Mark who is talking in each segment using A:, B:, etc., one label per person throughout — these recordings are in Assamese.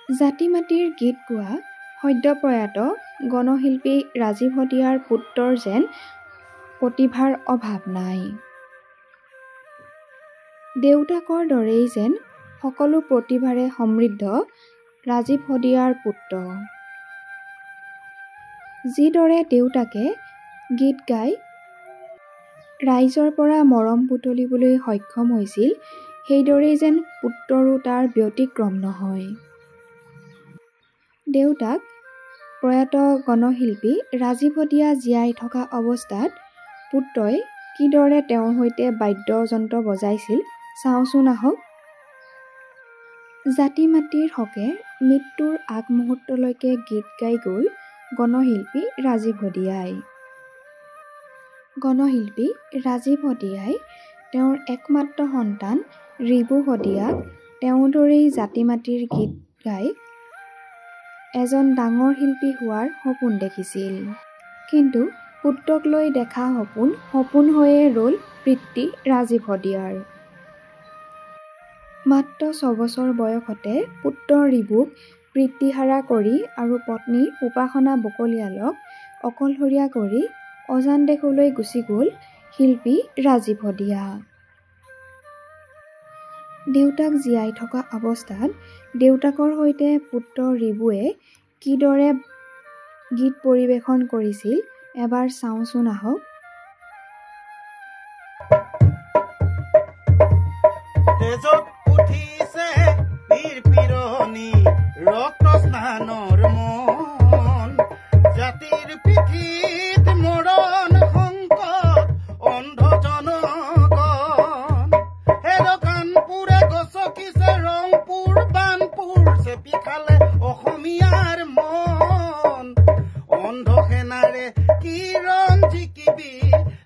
A: জাতি মাটিৰ গীত গোৱা সদ্যপ্ৰয়াত গণশিল্পী ৰাজীৱ শদিয়াৰ পুত্ৰৰ যেন প্ৰতিভাৰ অভাৱ নাই। দেউতাকৰ দৰেই যেন সকলো প্ৰতিভাৰে সমৃদ্ধ ৰাজীৱ শদিয়াৰ পুত্ৰ। যিদৰে দেউতাকে গীত গাই ৰাইজৰ পৰা মৰম বুটলিবলৈ সক্ষম হৈছিল, সেইদৰেই যেন পুত্ৰৰো তাৰ ব্যতিক্ৰম নহয়। দেউতাক প্ৰয়াত গণশিল্পী ৰাজীৱ শদিয়া জীয়াই থকা অৱস্থাত পুত্ৰই কিদৰে তেওঁৰ সৈতে বাদ্যযন্ত্ৰ বজাইছিল চাওঁচোন আহক। জাতি মাটিৰ হকে মৃত্যুৰ আগমুহূৰ্তলৈকে গীত গাই গ'ল গণশিল্পী ৰাজীৱ শদিয়াই। গণশিল্পী ৰাজীৱ শদিয়াই তেওঁৰ একমাত্ৰ সন্তান ৰিবু শদিয়াক তেওঁৰ দৰেই জাতি মাটিৰ গীত গাই এজন ডাঙৰ শিল্পী হোৱাৰ সপোন দেখিছিল। কিন্তু পুত্ৰক লৈ দেখা সপোন সপোন হৈয়ে ৰ'ল পিতৃ ৰাজীৱ শদিয়াৰ। মাত্ৰ ৬ বছৰ বয়সতে পুত্ৰ ৰিবুক পিতৃহাৰা কৰি আৰু পত্নী উপাসনা বকলীয়ালক অকলশৰীয়া কৰি অজান দেশলৈ গুচি গ'ল শিল্পী ৰাজীৱ শদিয়া। দেউতাক জীয়াই থকা অৱস্থাত দেউতাকৰ সৈতে পুত্ৰ ৰিবুৱে কিদৰে গীত পৰিৱেশন কৰিছিল এবাৰ চাওঁচোন আহক।
B: তেজত উঠিছে পিৰপিৰণি, ৰক্ত স্নানৰ মন, জাতিৰ পিঠিত মৰণ সংকট, অন্ধ জনগণ। হেৰ কানপুৰে গছকিছে ৰংপুৰ বানপুৰ, চেপি খালে অসমীয়াৰ মন। অন্ধ সেনাৰে কি ৰণ জিকিবি,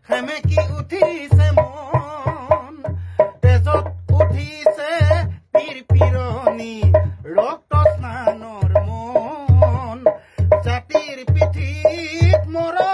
B: সেমেকি উঠিছে মন। তেজত উঠিছে পিৰপিৰণি, ৰক্ত স্নানৰ মন, জাতিৰ পিঠিত মৰণ